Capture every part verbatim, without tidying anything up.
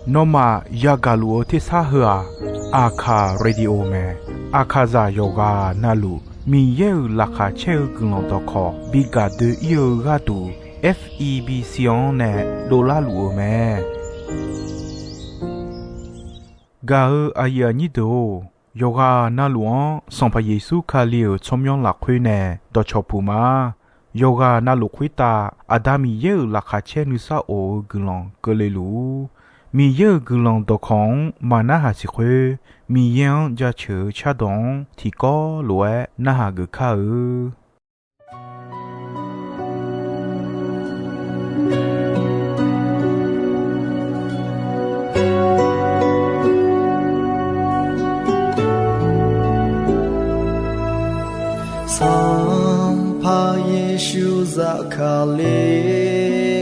Nawmaf yagaq luf-eu tersar heu-aq, Aqkaq Radio mae. Aqkaqzaq yawqghaq navluf Miqyaer-euq laqkhaq caer-eu guiqlanq dawqkawq bi gaq doe-ir-eu gharduq, F E B C-anr nae dovlar luf-eu mae. Gaq-eu aqyuif aqnyir deuq-or, yawqghaq navluf-anr Sanqpaq Yeqsur Kali-euq tsawrmyanr lafkhoer nae dawqcawq puq ma. Yawqghaq navluf khoertav Aqda Miqyaer-euq laqkhaq caer nuisar of-eu guiqlanq keuvle luf-ur. Miqyaer-euq guiqlanq dawqkawq-anr maqnarhaq siq khoer, Miqyaer-anr jaceuq-eu cardawq-anr tiqkawv lof-aer narhaq geuf kar-eu. Sanqpaq Yeqsur zafkale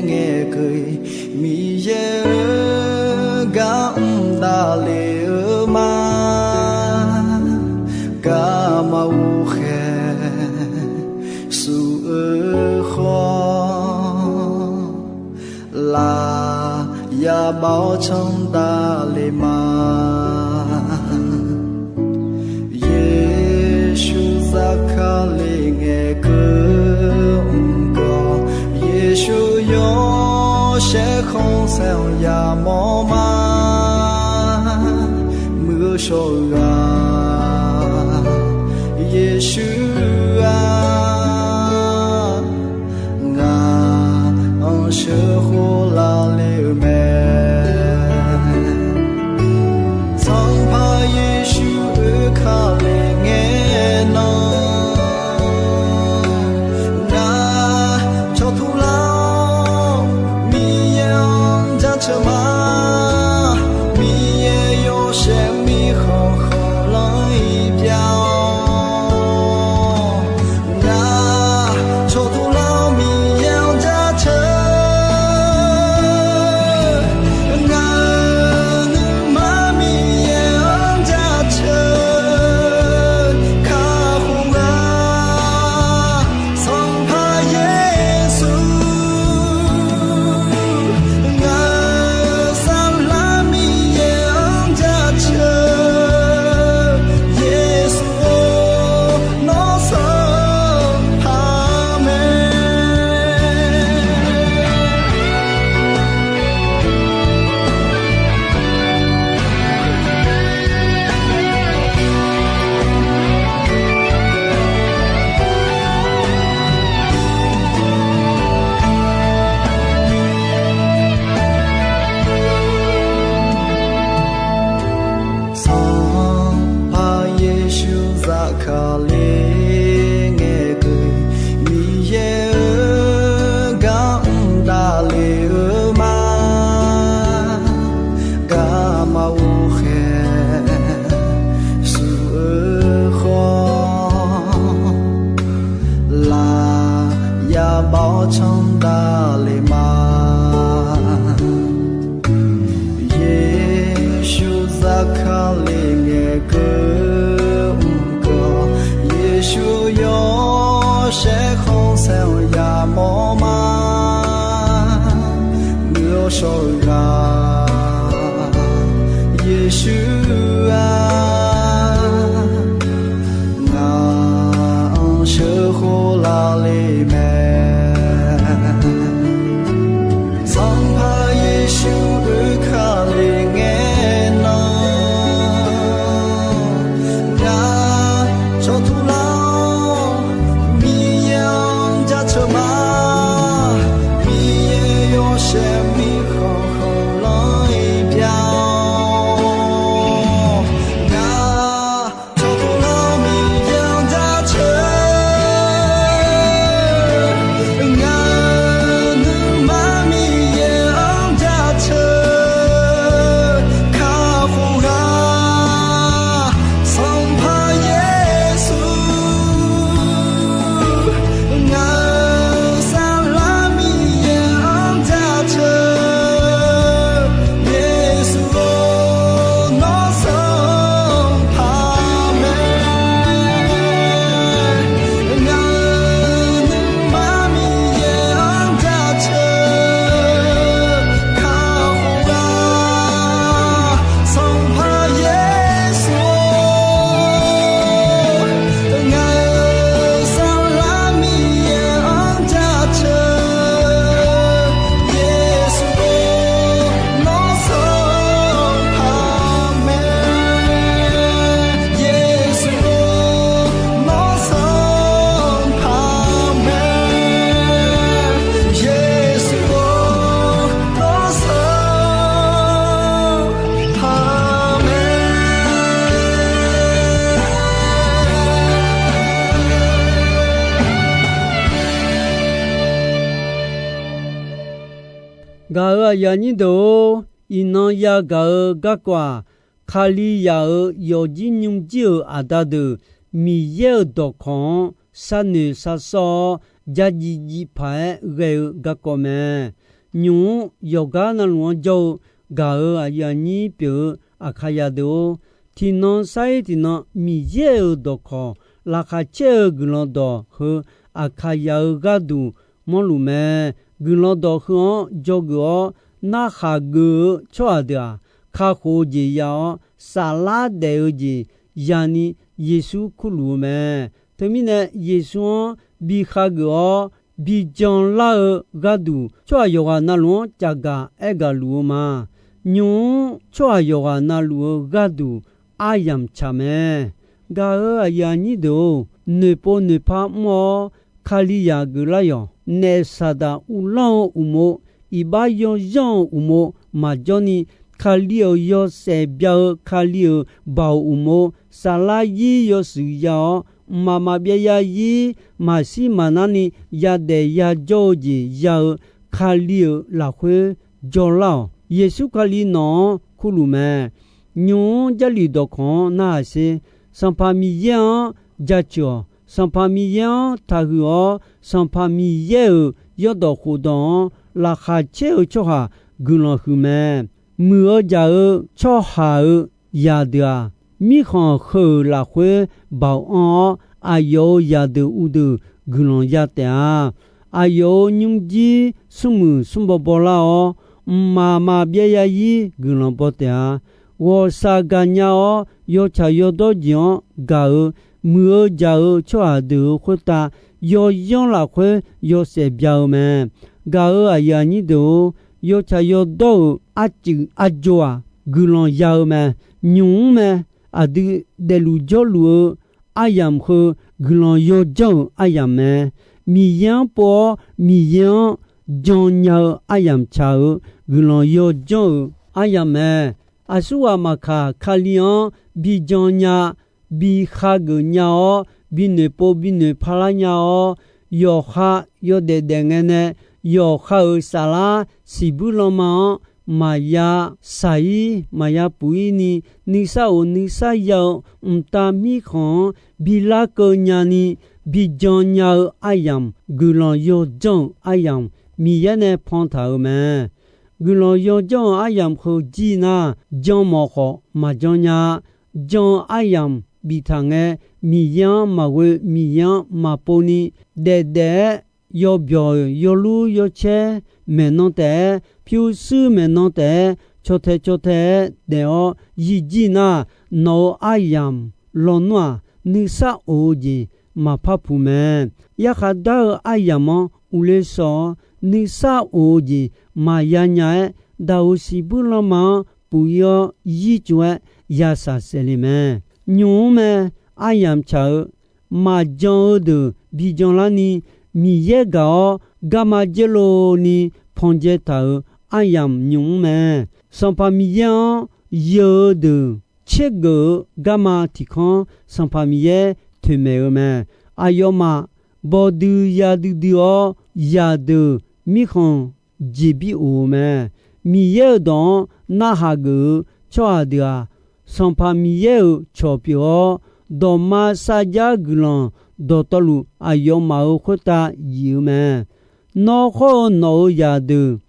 ngaeqkeuv-iq, Miqyaer-euq gar mr davlef-eu ma. Garma ghoqkhaeq suf-eu khawf, laf yabav-awr canr davlef ma. Yeqsur zafkale ngaeqkeuv mq gawq, Yeqsur yawshaef khanqsaer-anr yamawr ma. Muiq-eu shawr-eu ghaq, Yeqsur-aq, ngaq-anr sheuqkhof lavle-eu mae. Sanqpaq Yeqsur oekale ngae nan, ngaq cawqtur lar-awr Miqyaer-anr jaceuq ma. Miqyaer yawshaef mirkhanq khanqlanr-iq pyav-awr, ngaq cawqtur lar-awr Miqyaer-anr jaceuq Gaq-euq aqyuif aqnyir deuq-or, iqnan yagaq-eu garkawv-aq, Kalizaq-euq yawfjir nymrjir-euq aqda deuq Miqyaer-euq dawqkawq-anr sharnoeq sharsawr-awr, dzardziv dziv paq-aer ghae-eu garkawv mae. Nymq-mr yawqgar navluf-anr jawr-eu gaq-euq aqyuif aqnyir pyeuf-eu Aqkaqyaq deuq-or, tiqnan sar-ir tiqnan Miqyaer-euq dawqkawq laqkhaq caer-eu guiqlanq dawq heu Aqkaqyaq-euq gharduq mawrluf mae. Guiqlanq dawq heu-anr dzawgeuf-awr narhaq geuf-eu tsawrhaq deuq-aq, kakhof-eu jeq ya-awr, saflar daef-eu jeq yani Yeqsur kurluf-eu mae. Teumirnae, Yeqsur-anr bi khageuf-awr bi janlar-eu gharduq, tsawrhaq yawqghaq navluf-anr cavgaq aergaq luf-eu ma. Nymq-mr tsawrhaq yawqghaq navluf-eu gharduq aryamq tsaq mae. Gaq-euq aqyuif aqnyir deuq-or, noeqpov noeqpar mr-awr, Kalizaq geuflar yawq, naef Saqdaq uvlanr-eu uqmov, iqbax yawzanr-eu uqmov maqjawr ni, Kali-euq yawshaef bya-eu Kali-euq baoq uqmov, saflar zir yawshuif ya-awr, mqmaq maqbyav zarzir maqshir maqnar ni yadaef yajawr-eu jeq ya-eu Kali-euq lafkhoer jawrlar-awq. Yeqsur Kali nawq-anr kurluf mae. Nymq-mr Jarlif dawqkawq-anr narhaq sher. Sanqpaq Miqyaer-anr jaceuq-awq. Sanqpaq Miqyaer-anr taqhuiq-awr, Sanqpaq Miqyaer-euq yawrdawq khofdawq-anr laqkhaq caer-eu tsawrhaq guiqlanq huiq mae. Muiq-eu jaq-eu tsawrhaq-euq zaqdeuq-aq, mirkhanq heu-euq lafkhoer baoq anr-awr, aqyawf-euq zaqdeuq uvdeuq guiqlanq ya taef-a. Aqyawf-euq nymrjir smrmuiq smrbaw bawlar-awr, mqmaq maqbyav zarzir guiqlanq baw taef-a. Ghawqshaq gaqnya-awr, yawtsaq yawdawr jeq-anr gaq-eu, muiq-eu jaq-eu tsawrhaq deuq-euq khoertav, yawzanr lafkhoer yawshaef bya-eu mae. Gaq-euq aqyuif aqnyir deuq-or, yawtsaq yawdawr-euq arcuif arjo-aq, guiqlanq ya-eu mae. Nymq-mr mae. Aqdui daefluf jawrluf-eu aryamq heu guiqlanq yawdzanr-euq aryamq mae. Miqyaer-anr pov-awr, Miqyaer-anr jannya-eu aryamq tsaq-eu guiqlanq yawdzanr-euq aryamq mae. Aqsurghaq maqkaq, Kali-anr bi jannya, bi khageuf nya-awr, bi noeqpov bi noeqpar lar nya-awr, yawqha yawdaef daef ngae nae, yawqha-euq saflar siqbuir lanma-anr maqya shaq-ir maqya puq-ir ni, nuisar of nuisar ya-eu mqtav mirkhanq-anr bi larkeuv nyani, bi jannya-eu aryamq, guiqlanq yawdzanr-euq aryamq, Miqyaer nae pantaq-euq mae. Guiqlanq yawdzanr-euq aryamq heu jir nar, jan mawf khawf maqjan nya-a. Jan-eu aryamq biftaq ngae, Miqyaer-anr maqghoe, Miqyaer-anr maqpov ni, daefdaef-aer yawbyawq-euq yawlur yawcaer maeqnan taef-aer, pyurshuir maeqnan taef-aer, caw tae caw tae-aer daef-awr yijir nar, nawq-euq aryamq lawnmr-aq, nuisar of-eu jeq maqpar puq mae. Yarkhaq dar-eu aryamq-anr uvler shaw-awr, nuisar of-eu jeq maqya nya-aer, daq-euq siqbuir lanma-anr puq-ir-awr yir tsov-aer yashaq saef le mae. Nymq-mr mae. Aryamq tsaq-eu maqjan-eu deuq bi janlarni, Miqyaer gaq-awr garma dzaerlov ni pandzae taq-euq aryamq nymq-mr mae. Sanqpaq Miqyaer-anr yeu-eu deuq tsergeuf-eu garma tiqkanr, Sanqpaq Miqyaer toeqmaeq-eu mae. Aqyawfmaf bawdui ya duidui-awr, zaqdeuq mirkhanq jeqbir of-eu mae. Miqyaer-euq dawq-anr narhaq geuf-eu tsawrhaq deuq-aq, Sanqpaq Miqyaer-euq cawq pyeuf-awr, dawqma sarjax guiqlanq dawqtawvluf aqyawfmaf-euq khoertav yif-eu mae. Nawr khawr-eu nawq-euq zaqdeuq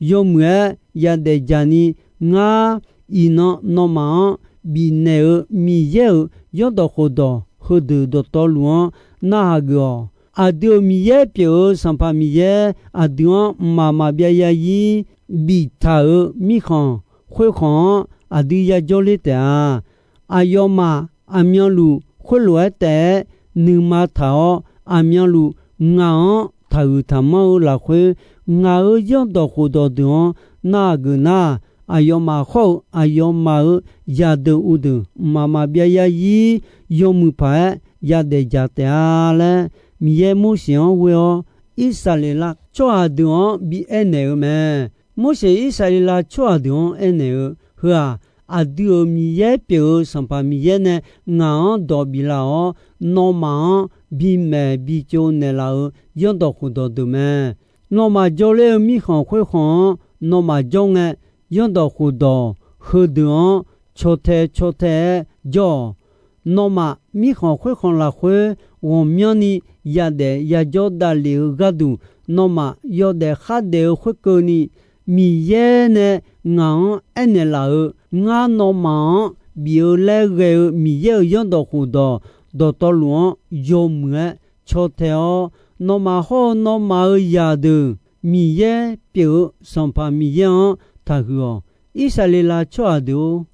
yawmuiq-aer yadaef jaq ni, ngar iqnan nawmaf-anr bifnaeq-eu Miqyaer-euq zanrdawq khofdawq heudeuq dawqtawvluf-anr narhaq geuf-awq. Aqdui-euq Miqyaer pyeuf-eu Sanqpaq Miqyaer aqdui-anr mqmaq maqbyav zarzir biftaq-euq mirkhanq khoerkhanq-anr aqdui yajawr ler taef-a. Aqyawfmaf aqmyanluf khoerlof-aer taef-aer nuima taq-awr, aqmyanluf ngaq-anr taqhuiq taqmanr-eu lafkhoer, ngaq-euq zanrdawq khofdawq deuq-anr narhaq geuf nar, aqyawfmaf khawr-eu aqyawfmaf-euq zaqdeuq uvdeuq mqmaq maqbyav zarzir yawmuiq paq-aer yadaef jaq taef-a laer, Miqyaer Morseq-anr ghoe-awr, Irsaqleqlav tsawrhaq deuq-anr bi aernaeq-eu mae. Morseq Irsaqleqlav tsawrhaq deuq-anr aernaeq-eu, Heu-aq, aqdui-euq Miqyaer pyeuf-eu Sanqpaq Miqyaer nae ngaq-anr dawq biflaf-awr, nawmaf-anr bimaeq bitsov naeqlaf-euq zanrdawq khofdawq deuq mae. Nawmaf jawrler-eu mirkhanq khoerkhanq-anr nawmaf jawr ngae, zanrdawq khofdawq heudeuq-anr caw tae caw tae-aer jawr-awq. Nawmaf mirkhanq khoerkhanq lafkhoer ghawqmyanrni yadaef yajawr davlef-eu gharduq, nawmaf yawdaef khardaef-eu khoerkeuvni, Miqyaer nae ngaq-anr aernaeq laf-euq, ngar nawmaf-anr bif-eu laer ghae-eu Miqyaer-euq zanrdawq khofdawq dawqtawvluf-anr yawmuiq-aer caw tae-awr, nawmaf hawr-eu nawmaf-euq zaqdeuq Miqyaer pyeuf-eu Sanqpaq Miqyaer-anr taqhuiq-awq. Irsaqleqlav tsawrhaq deuq-or,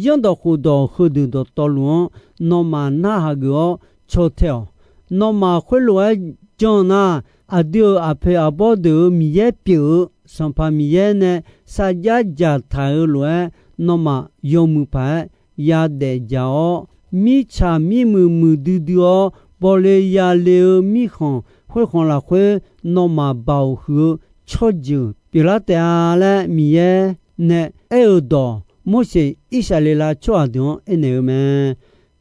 zanrdawq khofdawq heudeuq dawqtawvluf-anr nawmaf narhaq geuf-awr caw tae-awq. Nawmaf khoerlof-aer jan nar, aqdui-euq aqpoeq aqbawr deuq-euq Miqyaer pyeuf-eu Sanqpaq Miqyaer nae sarjax dzaqtaq-euq lof-aer, nawmaf yawmuiq paq-aer yadaef dzaq-awr, mirtsaq mirmuiq muiqdui dui-awr bawle yale-eu mirkhanq khoerkhanq lafkhoer nawmaf baoq huiq-eu tsawrjeuq pyeuflar taef-a laer Miqyaer nae aer-eu dawq, Morseq Irsaqleqlav tsawrhaq deuq-anr aernaeq-eu mae.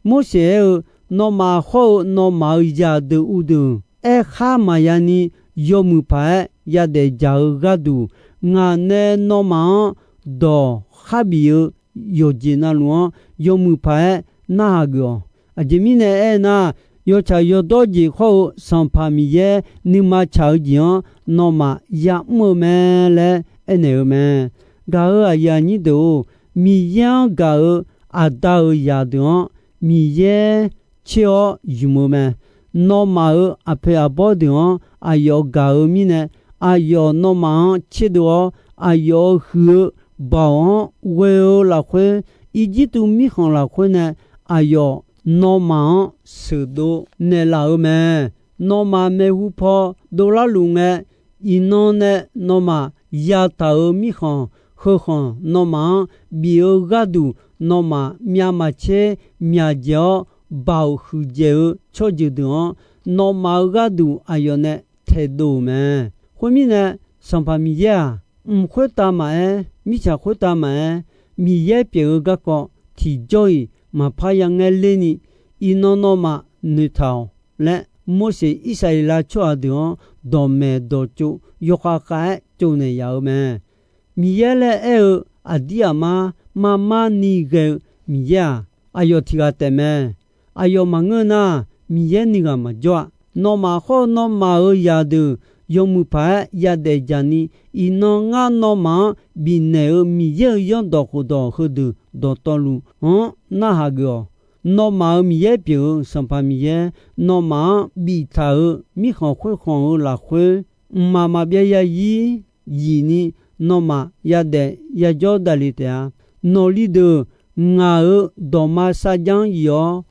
Morseq aer-eu, Nawmaf hawr-eu nawmaf-euq zaqdeuq uvdeuq aerkhar maqya ni yawmuiq paq-aer yadaef dzaq-eu gharduq, ngaq nae nawmaf-anr dawq kharbif-eu yawqjeq navluf-anr yawmuiq paq-aer narhaq geuf-awq. Aqjeq mirnae aernar, yawtsaq yawdawr jeq hawr-eu Sanqpaq Miqyaer nuima tsaq-eu jeq-anr nawmaf yamr-eu mae laer aernaeq-eu mae. Gaq-euq aqyuif aqnyir deuq-or, Miqyaer-anr gaq-euq aqda-euq zaqdeuq-anr Miqyaer tser-awr ymq-eu mae. Nawmaf-euq aqpoeq aqbawr deuq-anr aqyawf gaq-eu mirnae, aqyawf nawmaf-anr tserdov-awr, aqyawf-euq huiq-eu baoq-anr ghoe-eu lafkhoer, Irjirtuv mirkhanq lafkhoer nae aqyawf nawmaf-anr sheuqdov naeqlaf-eu mae. Nawmaf maeqhu paw dovlar luf ngae, iqnan nae nawmaf yataq-euq mirkhanq heukhanq nawmaf-anr bif-eu gharduq, nawmaf myavmaqtser myaqdzaeq-awr baoq huiqdzaeq-eu tsawrjeuq deuq-anr, nawmaf-euq gharduq aqyawf nae taedov-euq mae. Khoermirnae, Sanqpaq Miqyaer-aq, mq khoertav maqaer, mirtsaq khoertav maqaer, Miqyaer pyeuf-eu garkawv tiqjawr-iq maqpar yangaer lerni, iqnan nawmaf noeqtaq-awq laer, Morseq Irsaqleqlav tsawrhaq deuq-anr dawqmaeq dawqtsov yawkhav khav-aer tsovnaeq yaf-eu mae. Miqyaer laer aer-eu aqdir aqmar marmar ni ghae-eu Miqyaer-aq, aqyawf tiq ghaq taef mae. Aqyawf maqngeur nar, Miqyaer nuighaq maqjawr-a. Nawmaf hawr-eu nawmaf-euq zaqdeuq yawmuiq paq-aer yadaef dzaq ni, iqnan ngar nawmaf-anr bifnaeq-euq Miqyaer-euq zanrdawq khofdawq heudeuq dawqtawvluf-anr narhaq geuf-awq. Nawmaf-euq Miqyaer pyeuf-eu Sanqpaq Miqyaer, nawmaf-anr biftaq-euq mirkhanq khoerkhanq-euq lafkhoer, mqmaq maqbyav zarzir zifni nawmaf yadaef yajawr davlef taef-a. Nawqli deuq ngaq-euq dawqma sarjax-anr zif-awr,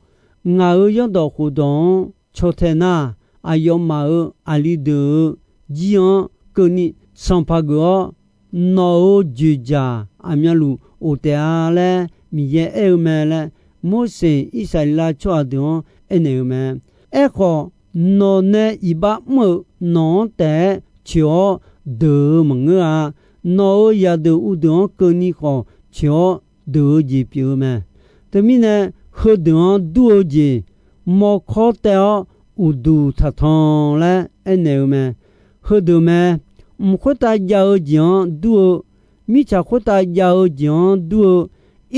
ngaq-euq zanrdawq khofdawq-anr caw tae nar, aqyawfmaf-euq aqli deuq-euq jir-anr keuvni sanqpaq geuf-awr, nawq-euq dzoeqdzaq aqmyanluf of taef-a laer Miqyaer aer-eu mae laer, Morseq Irsaqleqlav tsawrhaq deuq-anr aernaeq-eu mae. Aerkhawf, nawq nae iqbax mr-euq nawq-anr taef-aer coeq-awr deuq-eu maqngeur-a. Nawq-euq zaqdeuq uvdeuq-anr keuvni khawf coeq-awr deuq-eu jeq pyeuf-eu mae. Teumirnae, heudeuq-anr dur-eu jeq mawrkawr taev-awr uqduq taqtanq laer aernaeq-eu mae. Heudeuq mae. Mq khoertav jav-eu jeq-anr dur-eu, mirtsaq khoertav jav-eu jeq-anr dur-eu,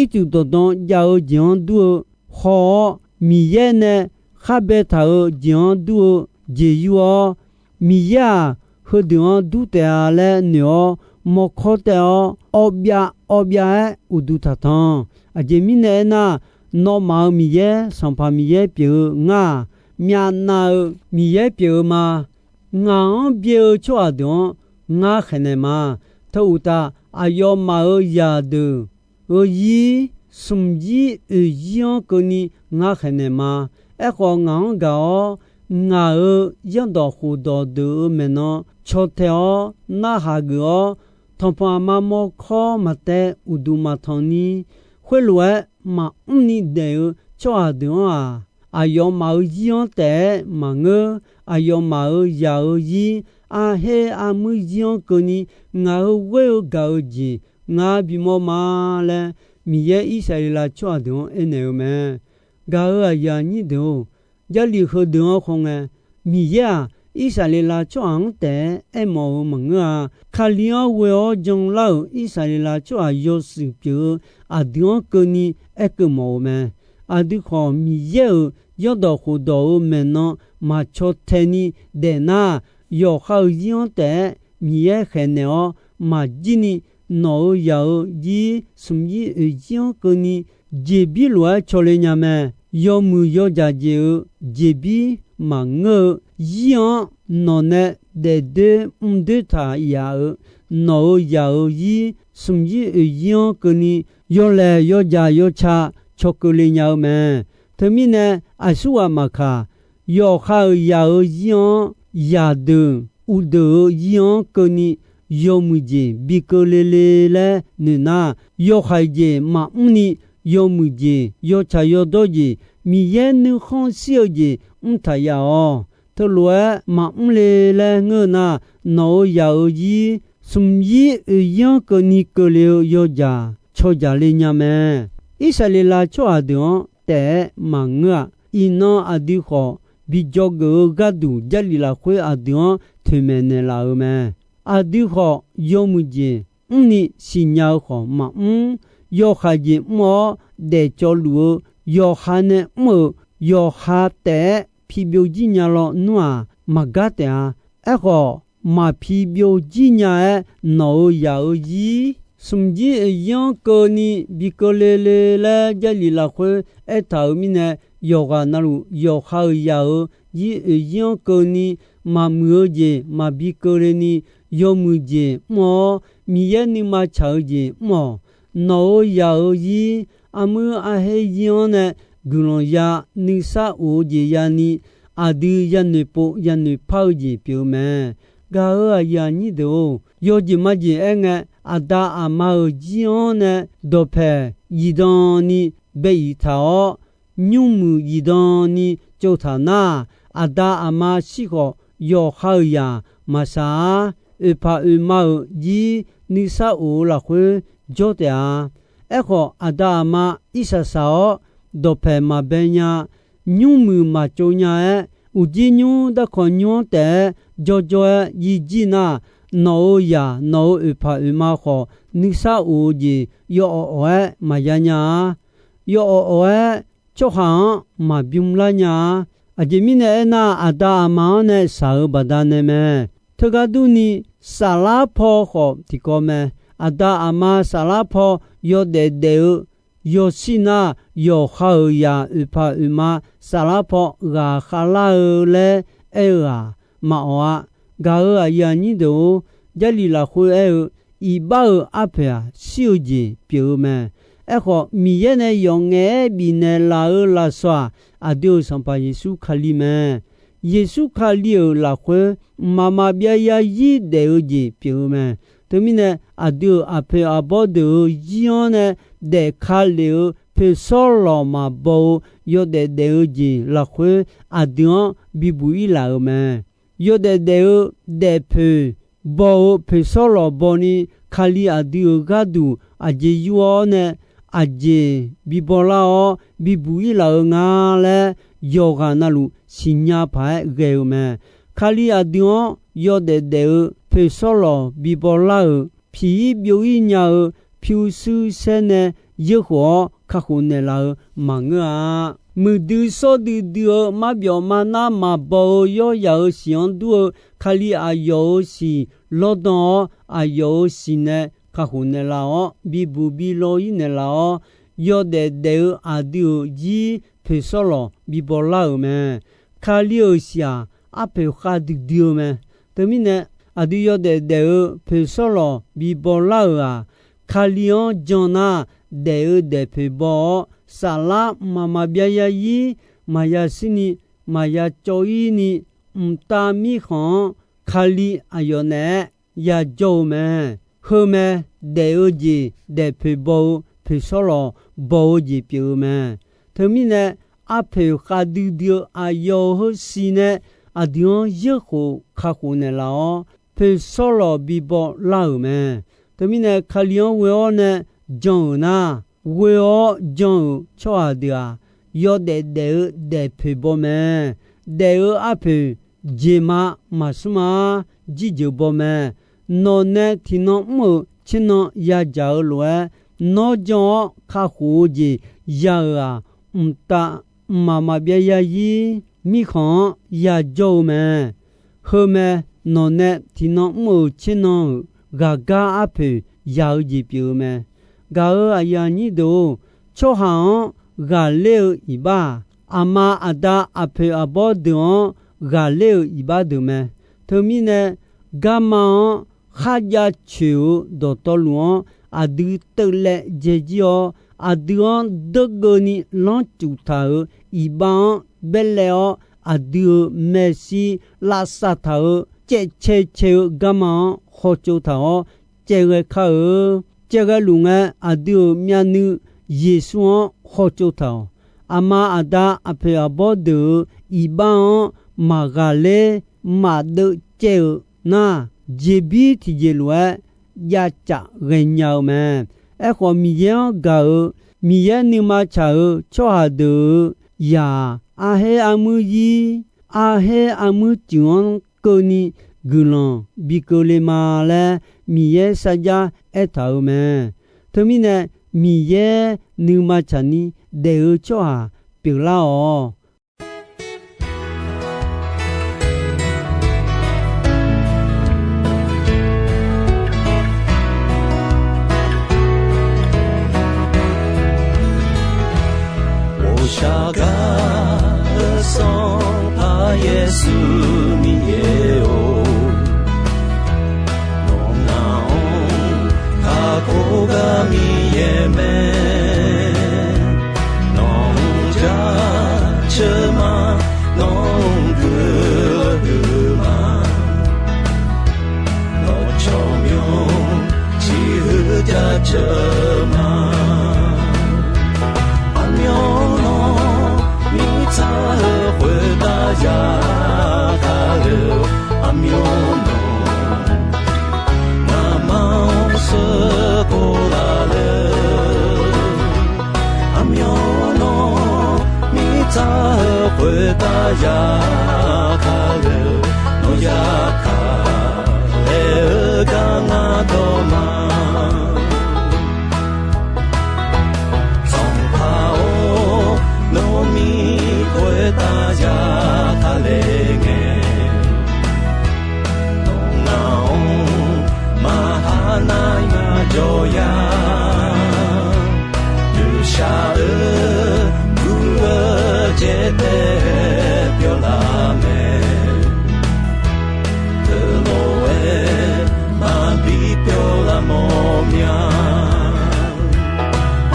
ircuf dawqdan jav-eu jeq-anr dur-eu, haw-awr Miqyaer nae khar baetaq-euq jeq-anr dur-eu jeq yur-awr, Miqyaer-aq, heudeuq-anr dur taef-a laer noeq-awr mawrkawr taev-awr, awvbyav awvbyav-aer uqduq taqtanq. Aqjeq mirnae aernar, nawmaf-euq Miqyaer, Sanqpaq Miqyaer pyeuf-eu ngar-aq, myavnav-eu Miqyaer pyeuf-eu ma. Ngaq-anr byae-eu tsawrhaq deuq-anr ngar khaeqnaeq ma. Teu uqtaf, aqyawfmaf-euq zaqdeuq-eu zir, smq zir oeq zir-anr keuvni ngar khaeqnaeq ma. Aerkhawf, ngaq-anr gaq-awr, ngaq-euq zanrdawq khofdawq deuq-euq maeqnan caw tae-awr narhaq geuf-awr, tanqpanq aqma mawrkawr maqtaev uqduq maqtanq ni, khoerlof-aer maqmr ni daef-eu tsawrhaq deuq-anr-aq, aqyawfmaf-euq zir-anr taef-aer maqngeur. Aqyawfmaf-euq zaq-eu zir, arher armuir zir-anr keuvni ngaq-euq ghoer-eu gaq-eu jeq ngar bimawr ma laer, Miqyaer Irsaqleqlav tsawrhaq deuq-anr aernaeq-eu mae. Gaq-euq aqyuif aqnyir deuq-or, Jarlif heudeuq-anr khawf ngae, Miqyaer-aq, Irsaqleqlav tsawrhaq-anr taef-aer aermawf-eu maqngeur-a. Kali-anr ghoe-awr janlar-euq Irsaqleqlav tsawrhaq yawshuif pyeuf-eu aqdui-anr keuvni aerkeuv mawf-eu mae. Aqdui khawf, Miqyaer-euq zanrdawq khofdawq-euq maeqnan maqcaw tae ni daefnar, yawqha-euq zir-anr taef-aer Miqyaer khaeqnaeq-awr maqjir ni, nawq-euq zaq-euq zir smq zir oeq zir-anr keuvni jeqbir lof-aer cawle nya mae. Yawmuiq yawdzaq jeq-euq jeqbir maqngeur-eu zir-anr nawq nae daefdoer mrdoer taq yaf-euq nawq-euq zaq-euq zir smq zir oeq zir-anr keuvni yawlaeq yawdzaq yawca caw keuvle nya-eu mae. Teumirnae, aqsurghaq maqkaq, yawqha-euq zaq-euq zir-anr zaqdeuq uqdeuq-euq zir-anr keuvni yawmuiq jeq bi keuvle le laer noeq nar, yawhaiq jeq maqmr ni yawmuiq jeq yawtsaq yawdawr jeq Miqyaer nuikhanr shir-eu jeq mr taq yaf-awq. Teulof-aer maqmr le laer ngeur nar, nawq-euq zaq-euq zir smq zir oeq zir-anr keuvni keuvle-eu yawdzaq cawdzaq le nya mae. Irsaqleqlav tsawrhaq deuq-anr taef-aer maqngeur-aq, iqnan aqdui khawf bi dzawgeuf-eu gharduq Jarlif lafkhoer aqdui-anr toeqmaeq naeqlaf-euq mae. Aqdui khawf yawmuiq jeq mrni siqnya-eu khawf maqmr. Yawhaiq jeq mr-awr daefcawv luf-eu yawqha nae mr-euq yawqha taef-aer pi byovjir nya lawnmr-aq, maqgar taef-a. Aerkhawf, maqpi byovjir nya-aer nawq-euq zaq-euq zir smq jir oeq zir-anr keuvni bi keuvle le laer Jarlif lafkhoer aertaq-euq mirnae, yawqghaq navluf yawqha-euq zaq-euq zir oeq zir-anr keuvni maqmuiq-eu jeq maqbi keuvle ni yawmuiq jeq mr-awr Miqyaer nuima tsaq-eu jeq mr-awq. Nawq-euq zaq-euq zir armuir arher zir-anr nae guiqlanq ya nuisar of-eu jeq yani aqdui yanoeq pov yanoeq par-eu jeq pyeuf-eu mae. Gaq-euq aqyuif aqnyir deuq-or, yawjeq majeq aerngae, aqda aqma-euq jir-anr nae dawqpaeq zifdan ni bae iq taq-awr, nymrmuiq zifdan ni tsovtaq nar, aqda aqma shir khawf yawqha-euq zaq maqsaq-ar. Oeqpaq oeqma-euq jir nuisar of-eu lafkhoer jawr taef-a. Aerkhawf, aqda aqma irsaq saq-awr dawqpaeq maqbae nya, nymrmuiq maqtsov nya-aer, uqjir nymr darkawq nymr-anr taef-aer jawrjawr-aer yijir nar, nawq-euq zaq nawq-euq oeqpaq oeqma khawf nuisar of-eu jeq yawawq awq-aer maqya nya-a. Yawawq awq-aer tsawrhaq-anr maqbymr lar nya-a. Aqjeq mirnae aernar, aqda aqma-anr nae shaq-euq baqdanae mae. Teugar durni, saflar paw khawf tiqkawv mae. Aqda aqma saflar paw yawdaef daef-eu yawshir nar, yawqha-euq zaq oeqpaq oeqma saflar paw ghaqkhav lar-eu laer aer-eu-aq, maqawq-a. Gaq-euq aqyuif aqnyir deuq-or, Jarlif lafkhoer aer-eu, iqbax-euq arpoeq-aq, shir-eu jeq pyeuf-eu mae. Aerkhawf, Miqyaer nae yawf ngaef-aer bifnaeq laf-eu lafsawq-aq, aqdui-euq Sanqpaq Yeqsur Kali mae. Yeqsur Kali-euq lafkhoer mqmaq maqbyav yarzir daef-eu jeq pyeuf-eu mae. Teumirnae, aqdui-euq aqpoeq aqbawr deuq-euq zir-anr nae daef ka lef-eu poeqshawr lawq maqbaw-eu yawdaef daef-eu jeq lafkhoer aqdui-anr bibuq-ir laf-euq mae. Yawdaef daef-eu daefpoeq baw-eu poeqshawr lawq bawni, Kali aqdui-euq gharduq aqjeq yur-awr nae aqjeq bibaw lar-awr bibuq-ir laf-eu nga laer yawqghaq navluf siqnya paq-aer ghae-eu mae. Kali aqdui-anr yawdaef daef-eu poeqshawr lawq bibaw lar-euq piq-ir byov-ir nya-eu pyurshuir saer nae yeurkhof-awr kakhof naeqlaf-eu maqngeur-a. Muiqdui shawr duidui-eu marbyawf marnar maqbaw-eu yawryaq-euq siq-anr dur-eu Kali aqyawf-euq siq lawrdan-awr, aqyawf-euq siq nae kakhof naeqlaf-awr, bibuq bilaw-ir naeqlaf-awr, yawdaef daef-eu aqdui-euq zir poeqshawr lawq bibaw lar-euq mae. Kali-euq siq-aq, arpoeq khav duidui-eu mae. Teumirnae, aqdui yawdaef daef-eu poeqshawr lawq bibaw lar-euq-aq, Kali-anr jan nar, daef-eu daefpoeq baw-awr, saflar mqmaq maqbyav yarzir maqya shirni, maqya cawv-ir ni, mqtav mirkhanq-anr Kali aqyawf naeq-aer yajawr-eu mae. Heu mae, daef-eu jeq daefpoeq baw-eu poeqshawr lawq baw-eu jeq pyeuf-eu mae. Teumirnae, arpoeq khav duidui-eu aqyawf-euq heusiq nae aqdui-anr yeurkhof kakhof naeqlaf-awr, poeqshawr lawq bibaw lar-euq mae. Teumirnae, Kali-anr ghoe-awr nae jan-euq nar, ghoe-awr jan-euq tsawrhaq deuq-aq, yawdaef daef-eu daefpoeq baw mae. Daef-eu arpoeq jeqma maqsmr-a. Jirjeuq baw mae. Nawq nae tiqnan mr-euq tsernan yadzaq-eu lof-aer, nawr jan-awr kakhof-eu jeq ya-euq-aq, mqtav mqmaq maqbyav zarzir mirkhanq-anr yajawr-eu mae. Heu mae, nawq nae tiqnan mr-euq tsernan-euq ghaqgar arpoeq yaq-eu jeq pyeuf-eu mae. Gaq-euq aqyuif aqnyir deuq-or, tsawrhaq-anr ghaqler-eu iqbax-aq, aqma aqda aqpoeq aqbawr deuq-anr ghaqler-euq iqbax deuq mae. Teumirnae, garma-anr kharjav coeq-eu dawqtawvluf-anr aqdui teuvlaev dzaejir-awr, aqdui-anr deurgeuvni lanrcuf taq-euq iqbax-anr baerlaev-awr, aqdui-euq maeqshi lavsav taq-euq caevcae cae-eu garma-anr hawtsov taq-awr, caevghae kar-eu. Caevghae luf ngae, aqdui-euq myavnuiv Yeqsur-anr hawtsov taq-awq. Aqma aqda aqpoeq aqbawr deuq-euq iqbax-anr maqghaqler maqdeuv caev-eu nar, jeqbir tiqjeq lof-aer javcaf ghaenya-eu mae. Aerkhawf, Miqyaer-anr gaq-euq Miqyaer nuima tsaq-euq tsawrhaq deuq-euq zaq-aq, arher armuir zir, arher armuir cuif-anr keuvni guiqlanq bi keuvle ma laer Miqyaer sarjax aertaq-euq mae. Teumirnae, Miqyaer nuima tsaqni daef-eu tsawrhaq pyeuflar-awq. 我下嘎的上怕耶稣你也哦， Nawq-anr kakhof gar Miqyaer mae. Nawq-anr jaceuq ma, nawq-anr guiqlanq huiq ma. Nawq tsawrmyanr ciqhuiq jaceuq ma. Aqmyanluf mirtsaq-eu khoertav zaqkhav le-eu, aqmyanluf ngaqma-anr sheuqkhof laf le-eu, aqmyanluf mirtsaq-eu khoertav zaqkhav le-eu, nawq zaqkhav laer-eu gar ngar dawq ma. Sanqpaq-or, nawr mir khoertav zaqkhav le ngae, nawq ngaq-anr maqhav nar ngaq jawr ya. Noeqshaq-eu guv-eu caevtaev pyawr laf mae. Teulof-aer maqbi pyawr laf mawr mya.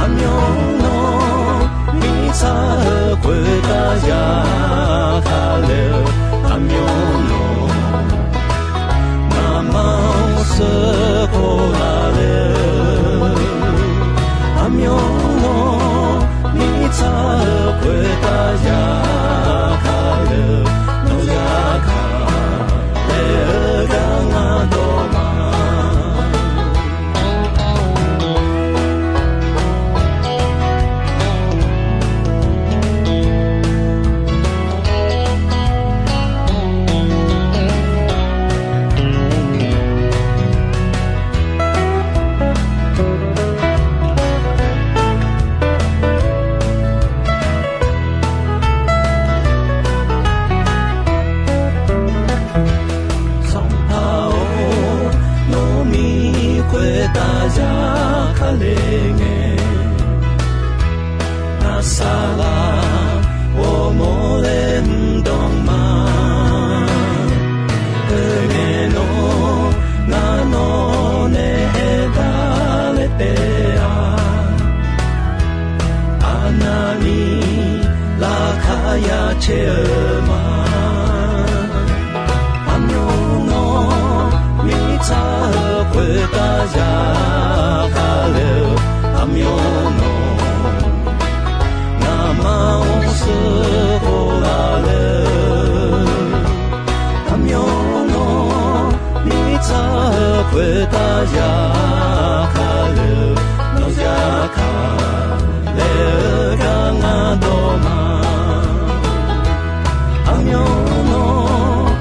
Aqmyanluf mirtsaq-eu khoertav zaqkhav le-eu, aqmyanluf ngaqma-anr sheuqkhof laf le-eu, aqmyanluf mirtsaq-eu khoertav zaqkhav le-eu, nawq zaqkhav laer-eu gar ngar dawq ma. Sanqpaq-or, nawr mir khoertav zaqkhav le ngae, ngaq saqlaq ghawrmawr laer mr dawq ma. Oe ngae nawr, ngar nawq nae aertaq laer taef-a. Aqnavni laqkhaq ya caer-eu ma. Aqmyanluf mirtsaq-eu khoertav zaqkhav le-eu, aqmyanluf ngaqma-anr sheuqkhof laf le-eu, aqmyanluf mirtsaq-eu khoertav zaqkhav le-eu, nawq zaqkhav laer-eu gar ngar dawq ma. Aqmyanluf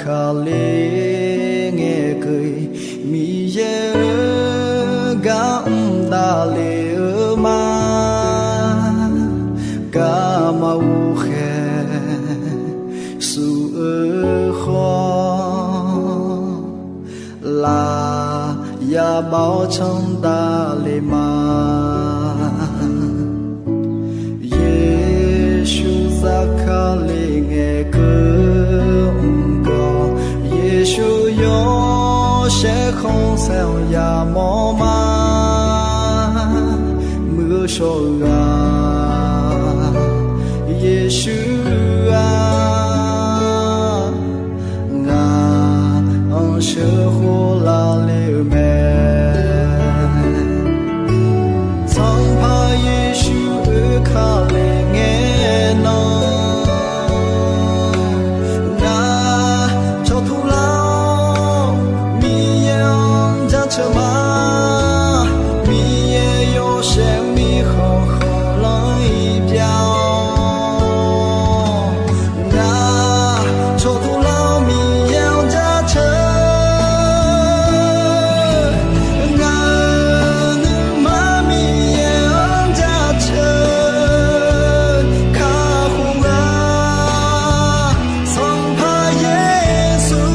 Kali ngaeqkeuv-iq Miqyaer-euq gar mr davle-eu ma. Garma ghof khaeq suf-eu khawf, laf yabav-awr canr davle ma. Yeqsur Zaqkali ngaeqkeuv mr gawr, Yeqsur yawshaef khanqsaer-anr yamawr ma. Muiq-eu shawr-eu ghaq, Yeqsur-aq, ngaq-anr sheuqkhof lavle-eu mae. Sanqpaq Yeqsur-euq Kali ngaeqnan, ngar cawqtuq lar-awr Miqyaer-anr jaceuq ma. Miqyaer yawshaef mirkhanq khanqlanr-iq byav-awr, ngar cawqtuq lar-awr Miqyaer-anr jaceuq. Ngaq-euq nuima Miqyaer-anr jaceuq kakhof-a. Sanqpaq Yeqsur,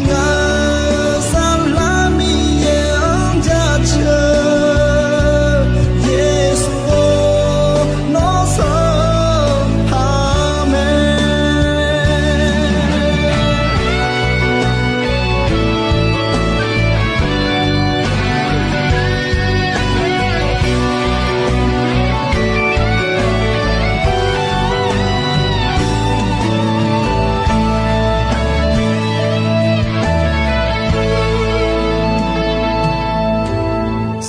ngaq-euq Saflar Miqyaer-anr jaceuq. Yeqsur-or, nawr Sanqpaq mae.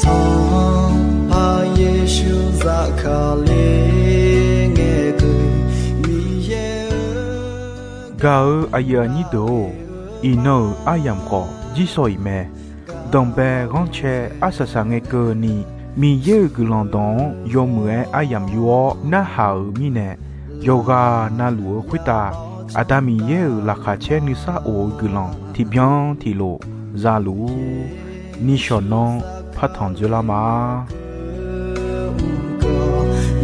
Sanqpaq Yeqsur Zaqkali ngaeqkeuv-iq Miqyaer-eu Gaq-eu aqyuif aqnyir deuq-or, iqnan-euq aryamq khawf jirsawq iq mae. Danqbae ghanrcae arsaq saq ngae keuvni, Miqyaer-euq guiqlanq dawq-anr yawmuiq-aer aryamq yur-awr narhaq-euq mirnae, yawqghaq navluf-eu khoertav Aqda Miqyaer-euq laqkhaq caer nuisar of-eu guiqlanq tiqbyan tiqlof za luf-ur. Nishawq nanr partanq dzoerlar ma.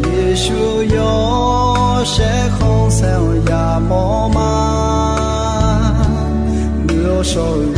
Yeqsur yawshaef khanqsaer-anr yamawr ma. Muiq-eu shawr-eu